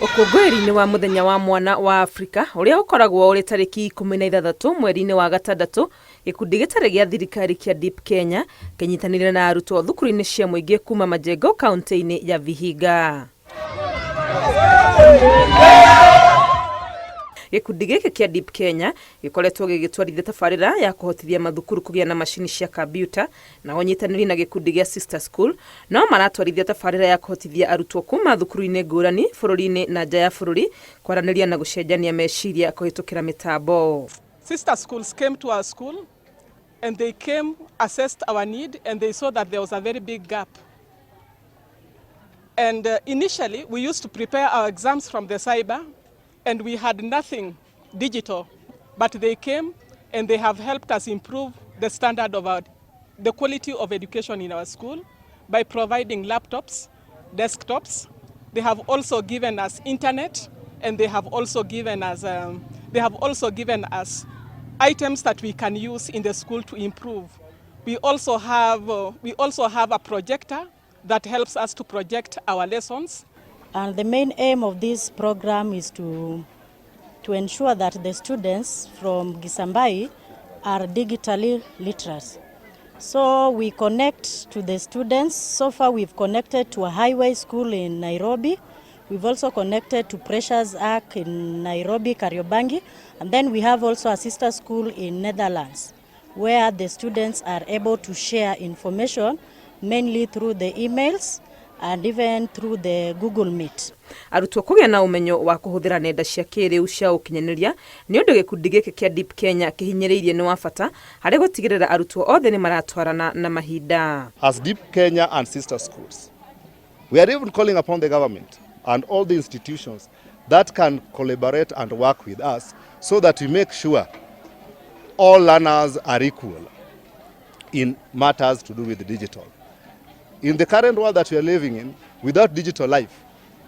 Ũkũngũĩri-inĩ wa mũthenya wa mwana wa Afrika ũrĩa ũkoragwo ũrĩ tarĩki 16 mweri-inĩ wa gatandatũ, gĩkundi gĩtarĩ gĩa thirikari kĩa Deep Kenya kĩnyitanĩire na arutwo thukuru-inĩ cia mũingĩ kuma Majengo kaunti-inĩ ya Vihiga. Gĩkundi gĩkĩ kĩa Deep Kenya gĩkoretwo gĩgĩtwarithia tabarĩra ya kũhotithia mathukuru kũgĩa na macini cia kambiuta na ũnyitanĩri na gĩkundi gĩa Sister School no maratwarithia tabarĩra ya kũhotithia arutwo kuma thukuru-inĩ ngũrani bũrũri-inĩ na nja ya bũrũri kwaranĩria na gũcenjania meciria kũhĩtũkĩra mĩtambo. Sister schools came to our school and they came, assessed our need, and they saw that there was a very big gap. And initially, we used to prepare our exams from the cyber, and we had nothing digital. But they came and they have helped us improve the standard of the quality of education in our school by providing laptops, desktops. They have also given us internet, and they have also given us items that we can use in the school to improve. We also have a projector that helps us to project our lessons. And the main aim of this program is to ensure that the students from Gisambai are digitally literate. So we connect to the students. So far we've connected to a highway school in Nairobi. We've also connected to Precious Ark in Nairobi, Kariobangi. And then we have also a sister school in Netherlands, where the students are able to share information mainly through the emails and even through the Google Meet. Arutwo kũgĩa na ũmenyo wa kũhũthĩra nenda cia kĩrĩu cia ũkinyanĩria nĩ ũndũ gĩkundi gĩkĩ kĩa Deep Kenya kĩhinyĩrĩirie nĩ wa bata harĩ gũtigĩrĩra arutwo othe nĩ maratwarana na mahinda. As Deep Kenya and sister schools, we are even calling upon the government and all the institutions that can collaborate and work with us so that we make sure all learners are equal in matters to do with digital. In the current world that we are living in, without digital life,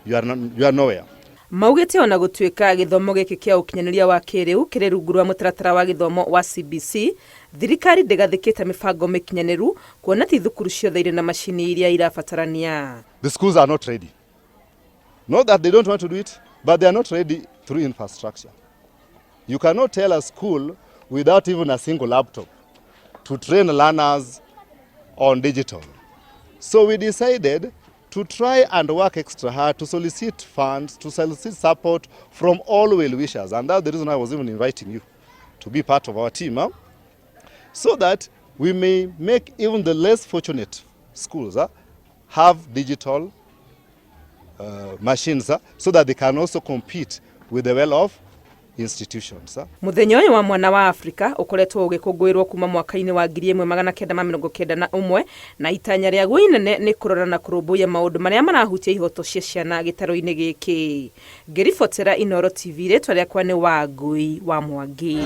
you are, not, you are nowhere. Maugĩte ona gũtuĩka gĩthomo gĩkĩ kĩa ũkinyanĩria wa kĩrĩu kĩrĩ rungu rwa mũtaratara wa gĩthomo wa CBC, thirikari ndĩgathĩkĩte mĩbango mĩkinyanĩru kuona ti thukuru ciothe irĩ na macini iria irabatarania. The schools are not ready. Not that they don't want to do it, but they are not ready through infrastructure. You cannot tell a school without even a single laptop to train learners on digital. So we decided to try and work extra hard to solicit funds, to solicit support from all well-wishers. And that's the reason I was even inviting you to be part of our team, huh? So that we may make even the less fortunate schools, huh, have digital machines, huh, so that they can also compete with the well-off institutions. Huh? Muthenya ũyũ wa mwana wa Afrika ũkoretwo ũgĩkũngũĩrwo kuma mwaka-inĩ wa 1991 na itanya rĩaguo inene nĩ kũrora na kũrũmbũiya maũndũ marĩa marahutia ihoto cia ciana gĩtarũ-inĩ gĩkĩ. Ngĩribotera Inooro TV, rĩtwa rĩakwa nĩ Wangui wa Mwangi.